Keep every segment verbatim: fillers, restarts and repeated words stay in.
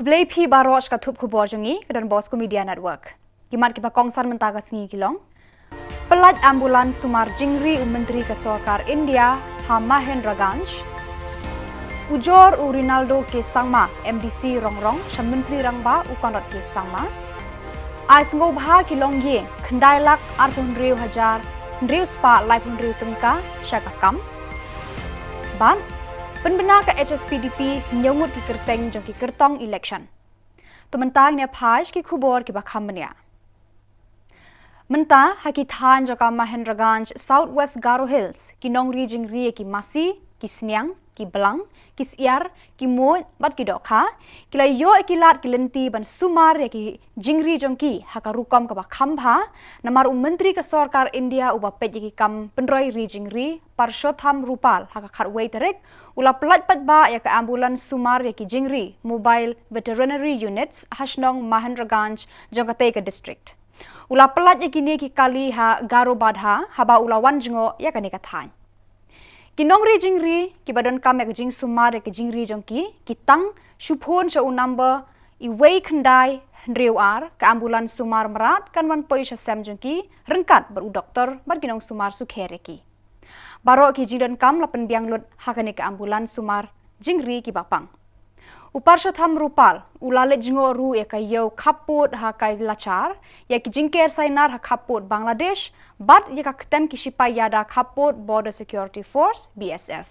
Blei phi baroh sha ka thup khubor jong ngi ka Don Bosco Media Network. Ki mat kiba kongsan mynta ka sngi ki long: Pyllait ambulance sumar jingri u Myntri ka Sorkar India ha Mahendraganj. Ujor u Rinaldo K Sangma, M D C Rongrong, sha Myntri Rangbah u Conrad K Sangma. Ai sngewbha ki longïing, khyndai lak arphew hynriew hajar hynriew spah laiphew hynriew tyngka sha ka kam. Bad pynbna ka H S P D P hynñiew ngut ki kyrteng jong ki kyrtong election. To mynta ngin ïa phai sha ki khubor kiba kham bniah. Mynta ha ki thaiñ jong ka Mahendraganj, South West Garo Hills, ki nongri jingri ïa ki masi, ki sniang, ki blang, ki syiar, ki muid bad ki dohkha, ki la ïoh ïa ki lad ki lynti ban sumar ïa ki jingri jong ki ha ka rukom kaba kham bha, namar u Myntri ka Sorkar India uba peit ïa ki kam pynroi ri jingri, Purshotham Rupal, ha ka khatwei tarik u la pyllait paidbah ïa ka ambulance sumar ïa ki jingri, Mobile Veterinary Units, ha shnong Mahendraganj jong katei ka district. U la pyllait ïa kine ki kali ha Garobadha haba u la wan jngoh ïa kane ka thaiñ. Ki nongri jingri kiba donkam ïa ka jingsumar ïa ka jingri jong ki, ki tang shu phone sha u number wei khyndai hynriew ar, ka ambulance sumar mrad kan wan poi sha sem jong ki ryngkat bad u doktor bad ki nongsumar sukher ïa ki. Baroh ki jingdonkam la pynbiang lut ha kane ka ambulance sumar jingri kiba pang. U Purshotham Rupal u la leit jngoh ruh ïa ka ïew khappud ha Kailachar, ïa ki jingker sainar ha khappud Bangladesh bad ïa ka ktem ki shipai ïada khappud Border Security Force, B S F.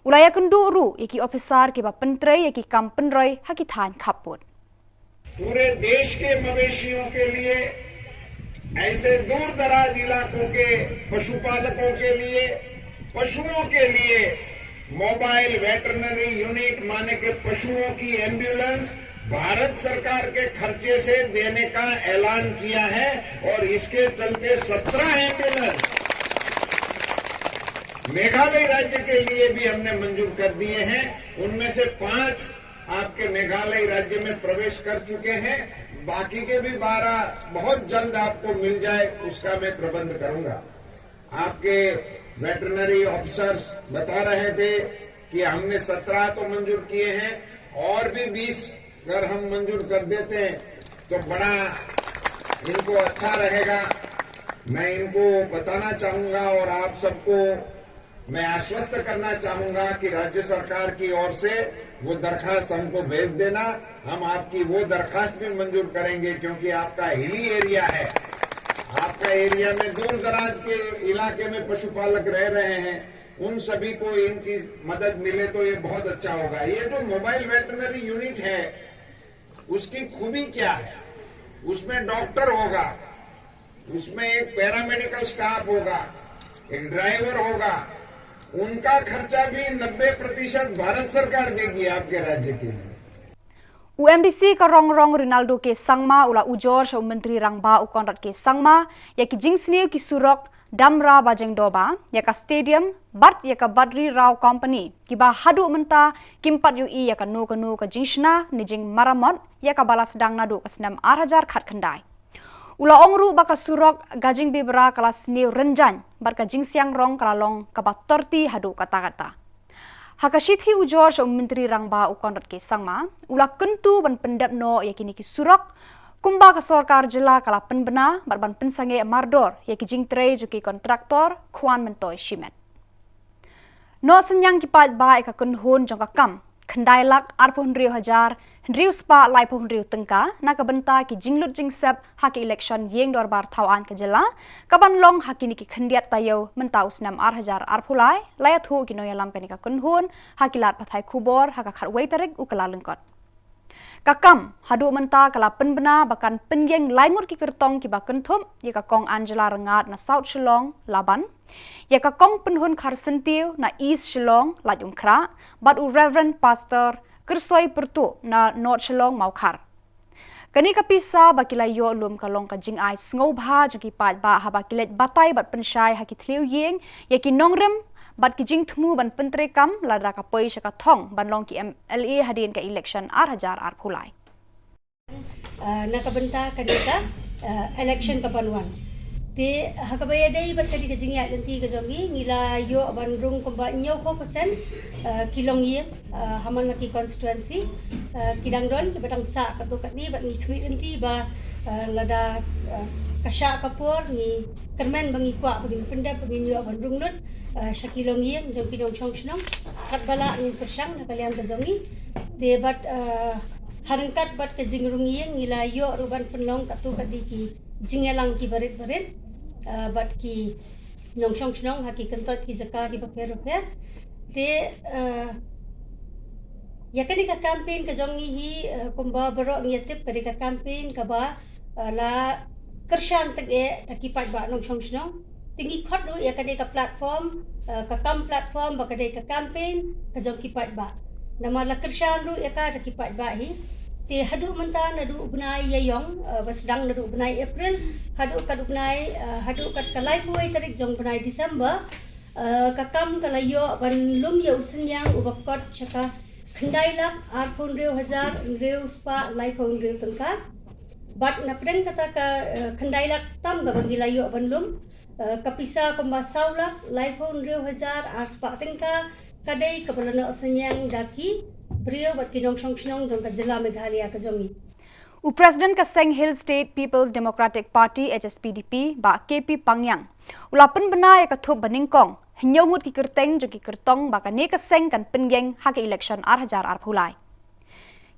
U la ïakynduh ruh ïa ki ophisar kiba pyntrei ïa ki kam pynroi ha ki thaiñ khappud. पूरे देश के मवेशियों के लिए, ऐसे दूर दराज इलाकों के पशुपालकों के लिए, पशुओं के लिए मोबाइल वेटरनरी यूनिट माने के पशुओं की एम्बुलेंस भारत सरकार के खर्चे से देने का ऐलान किया है और इसके चलते सत्रह एम्बुलेंस मेघालय राज्य के लिए भी हमने मंजूर कर दिए हैं। उनमें से पांच आपके मेघालय राज्य में प्रवेश कर चुके हैं। बाकी के भी बारह बहुत जल्द आपको मिल जाए, उसका मैं प्रबंध करूंगा। आपके वेटरनरी ऑफिसर्स बता रहे थे कि हमने सत्रह तो मंजूर किए हैं और भी बीस अगर हम मंजूर कर देते हैं तो बड़ा इनको अच्छा रहेगा। मैं इनको बताना चाहूंगा और आप सबको मैं आश्वस्त करना चाहूंगा कि राज्य सरकार की ओर से वो दरखास्त हमको भेज देना, हम आपकी वो दरखास्त भी मंजूर करेंगे, क्योंकि आपका हिली एरिया है, आपका एरिया में दूर दराज के इलाके में पशुपालक रह रहे हैं, उन सभी को इनकी मदद मिले तो ये बहुत अच्छा होगा। ये जो मोबाइल वेटरनरी यूनिट है, उसकी खूबी क्या है? उसमें डॉक्टर होगा, उसमें एक पैरामेडिकल स्टाफ होगा, एक ड्राइवर होगा, उनका खर्चा भी नब्बे प्रतिशत भारत सरकार देगी आपके राज्य के लिए। U M D C ka Rongrong, Rinaldo K Sangma, u la ujor sha u Myntri Rangbah u Conrad K Sangma ïa ki jingsniew ki surok Damra Bajengdoba, ïa ka stadium bad ïa ka Badri Rao Company, kiba haduh mynta kim pat ïohi ïa kano kano ka jingshna ne jingmaramot ïa kaba la sdang naduh ka snem ar hajar khatkhyndai. U la ong ruh ba ka surok Gajingbibra ka la sniew rynjang bad ka jingsiang rong ka la long kaba torti haduh katta katta. Ha ka shithi ujor sha u Myntri Rangbah u Conrad K Sangma, u la kyntu ban pyndep noh ïa kine ki surok kumba ka sorkar jylla ka la pynbna bad ban pynsangeh mardor ïa ki jingtrei jong ki kontraktor khwan myntoi shimet. Noh synñiang ki paidbah ïa ka kynhun jong ka kam khyndai lak arphew hynriew hajar hynriew spah laiphew hynriew tyngka na ka bynta ki jinglut jingsep ha ka election ïing dorbar thaw aiñ ka jylla, kaban long ha kine ki khyndiat taïew mynta u snem ar hajar arphew lai, la ïathuh ki nongïalam kane ka kynhun ha ki lad pathai khubor ha ka khatwei tarik u Kyllalyngkot. Ka kam haduh mynta ka la pynbna ba kan pynïeng lai ngut ki kyrtong kiba kynthup ïa ka Kong Angela Rngat na South Shillong, Laban, ïa ka Kong Pynhun Kharsyntiew na East Shillong, Laitumkhrah, bad u Reverend Pastor Kyrsoi Pyrtuh na North Shillong, Mawkhar. Kane ka pisa ba ki la ïoh lum ka long ka jingai sngewbha jong ki paidbah haba ki leit batai bad pynshai ha ki thliew ïing ïa ki nongrim bad ki jingthmu ban pyntreikam lada ka poi sha ka thong ban long ki M L A hadien ka election ar hajar arphew lai. Na ka bynta kane ka election kaban wan. Te ha kaba ïadei bad ka dei ka jingïaid lynti ka jong ngi, ngi la ïoh ban rung kumba hynñiewphew percent, eh, ki longïing, eh, ha man la ki constituency, eh, ki dang don kiba dang sah katto katne bad ngi khmih lynti ba, eh, lada, eh, ka shah ka por ngi kyrmen ba ngi kwah ba ngin pyndep ba ngin ïoh ban rung lut, eh, sha ki longïing jong ki nongshong shnong. Katba lah ngin pyrshang na ka liang ka jong ngi. Te bad, eh, ha ryngkat bad ka jingrung ïing ngi la ïoh ruh ban pynlong katto katne ki jingïalang kiba rit barit, eh, bad ki nongshong shnong ha ki kyntoit ki jaka kiba pher bapher. Te, eh, ïa kane ka campaign ka jong ngi hi, eh, kumba baroh ngi ïa tip ka dei ka campaign kaba, eh, la kyrshan teng eh da ki paidbah nongshong shnong. Te ngi khot ruh ïa ka dei ka platform, eh, ka kam platform ba ka dei ka campaign ka jong ki paidbah. Namar la kyrshan ruh ïa ka da ki paidbah hi. Te haduh mynta naduh u bnai Ïaïong, eh, ba sdang naduh u bnai April haduh katduh u bnai, eh, haduh kat ka laiphew wei tarik jong u bnai December, eh, ka kam ka la ïoh ban lum ïa u synñiang uba kot sha ka khyndai lak arphew hynriew hajar hynriew spah laiphew hynriew tyngka. Bad na pdeng kata ka, eh, khyndai lak tam kaba ngi la ïoh ban lum, eh, ka pisa kumba saw lak laiphew hynriew hajar ar spah tyngka ka dei kaba la noh synñiang da ki briew bad ki nongshong shnong jong ka jylla Meghalaya ka jong ngi. U President ka seng Hill State People's Democratic Party, H S P D P, Bah K P Pangiang, u la pynbna ïa ka thup ba nyngkong hynñiew ngut ki kyrteng jong ki kyrtong ba kane ka seng kan pynïeng ha ka election ar hajar arphew lai.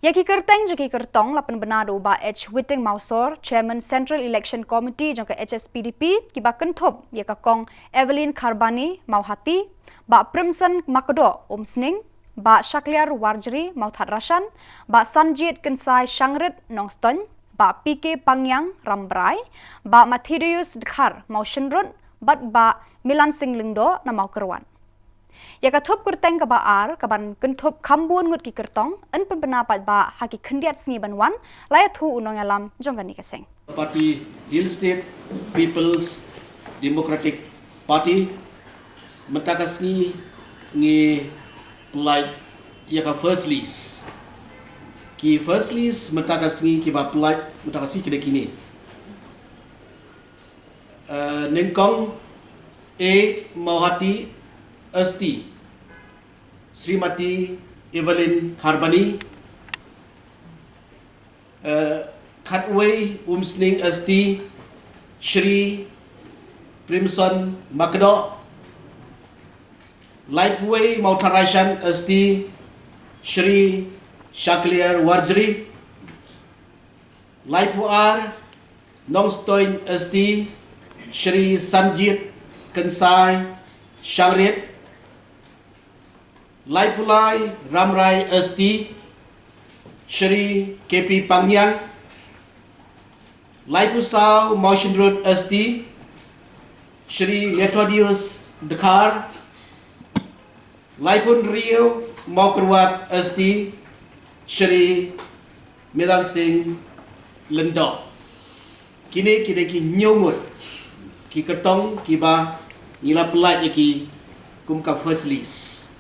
Ïa ki kyrteng jong ki kyrtong la pynbna da u Bah H Witing Mawsor, Chairman Central Election Committee jong ka H S P D P, kiba kynthup ïa ka Kong Evelyn Kharbani Mawhati, Bah Primson Makdoh Umsning, Bah Shakliar Warjri Mawthadraishan, Bah Sanjit Kynsai Shangrit Nongstoiñ, Bah P K Pangiang Rambrai, Bah Methodius Dkhar Mawshynrut, bad Bah Milan Singh Lyngdoh na Mawkyrwat. Ïa ka thup kyrteng kaba ar, kaban kynthup kham bun ngut ki kyrtong, yn pynbna paidbah ha ki khyndiat sngi ban wan, la ïathuh u nongïalam jong kane ka seng. Party, Hill State People's Democratic Party, mynta ka sngi ngi pynlait ïa ka first list. Ki first list mynta ka sngi kiba pynlait mynta ka sngi ki dei kine. Eh, nyngkong A Mawhati S T, Srimati Evelyn Kharbani, eh, khatwei Umsning S T, Shri Primson Makdoh, laiphew wei Mawthadraishan S T, Shri Shakliar Warjri, laiphew ar Nongstoiñ S T, Shri Sanjit Kynsai Shangrit, laiphew lai Rambrai S T, Shri K P Pangiang, laiphew saw Mawshynrut S T, Shri Methodius Dkhar, laiphew hynriew Mawkyrwat S T, Shri Medal Singh Lyngdoh. Kine ki dei ki hynñiew ngut ki kyrtong kiba ngi la pynlait ïa ki kum ka first list.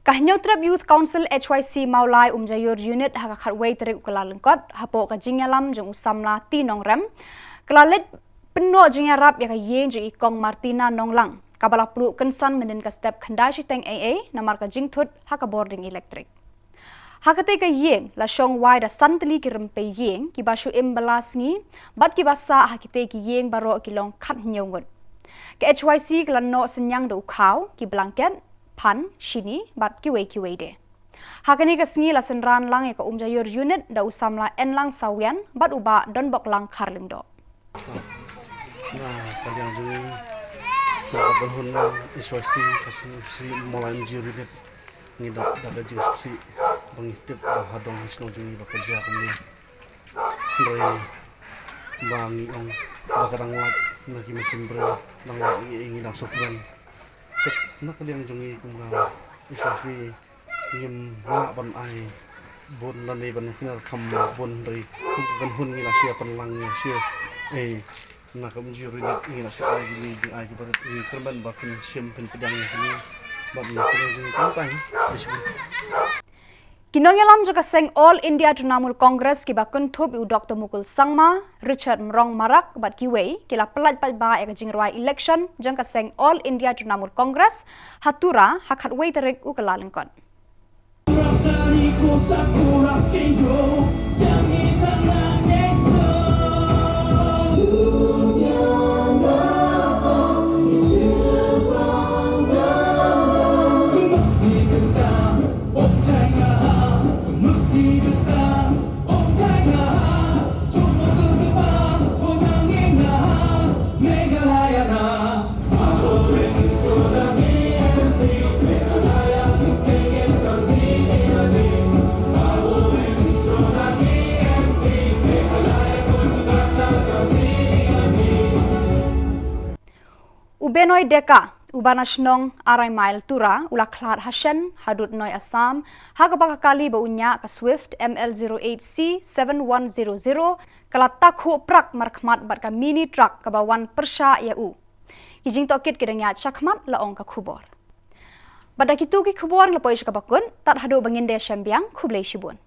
Ka Hynñiewtrep Youth Council H Y C Mawlai Umjaiur Unit ha ka khatwei tarik u Kyllalyngkot, hapoh ka jingïalam jong u samla T Nongrem, ka la leit pynnoh jingïarap ïa ka ïing jong i Kong Martina Nonglang, kaba la pluh kynsan mynnin ka step khyndai shiteng eiei namar ka jingthut ha ka bording elektrik. Ha katei ka ïing la shong wai da san tylli ki rympei ïing kiba shu im bylla sngi, bad kiba sah ha kitei ki ïing baroh ki long khathynñiew ngut. Ka H Y C ka la noh synñiang da u khaw, ki blanket, phan, shini bad kiwei kiwei de. Ha kane ka sngi la synran lang ïa ka Umjaiur Unit da u samla Enlang Sawian bad u Bah Donboklang Kharlyngdoh. Na ka liang jong ngi, na ka ban hun H Y C, ka sngewsih Mawlai Umjaiur Unit, ngi da, da ka jingsngewsih ba ngi tip ba ha dong ha shnong jong ngi ba ka jia kumne. Hynrei ba ngi ong ba ka dang lait na ki mynsiem briew, dang lait ngi, ngi dang sngewkmen. Te na ka liang jong ngi kum ka H Y C ngim lah ban ai bun lane ban kynnoh kham bun, hynrei kum ka ban hun ngi la shu pynlang, ngi la shu, eh, na ka Umjaiur Unit ngi la shu ai kine ki jingai kiba rit, ngi kyrmen ba phin shim phin pdiang ïa kine. Bad na ka liang jong ngi kumta hi. Ki nongïalam jong ka seng All India Trinamool Congress kiba kynthup ïa u Dr Mukul Sangma, Richard Mrong Marak bad kiwei ki la pyllait paidbah ïa ka jingrwai election jong ka seng All India Trinamool Congress ha Tura ha khatwei tarik u Kyllalyngkot. U Benoy Deka, uba na shnong Arai Mail Tura, u la khlad ha shen haduh Noi Assam ha kaba ka kali ba u ñiah ka Swift M L zero eight C seven one zero zero ka la takhuh prak markhmat bad ka mini truck kaba wan pyrshah ïa u. Ki jingtohkit ki dang ïaid shakhmat, la ong ka khubor. Bad da kitu ki khubor ngi la poi sha kaba kut, tad haduh ba ngin da ïashem biang, khublei shibun.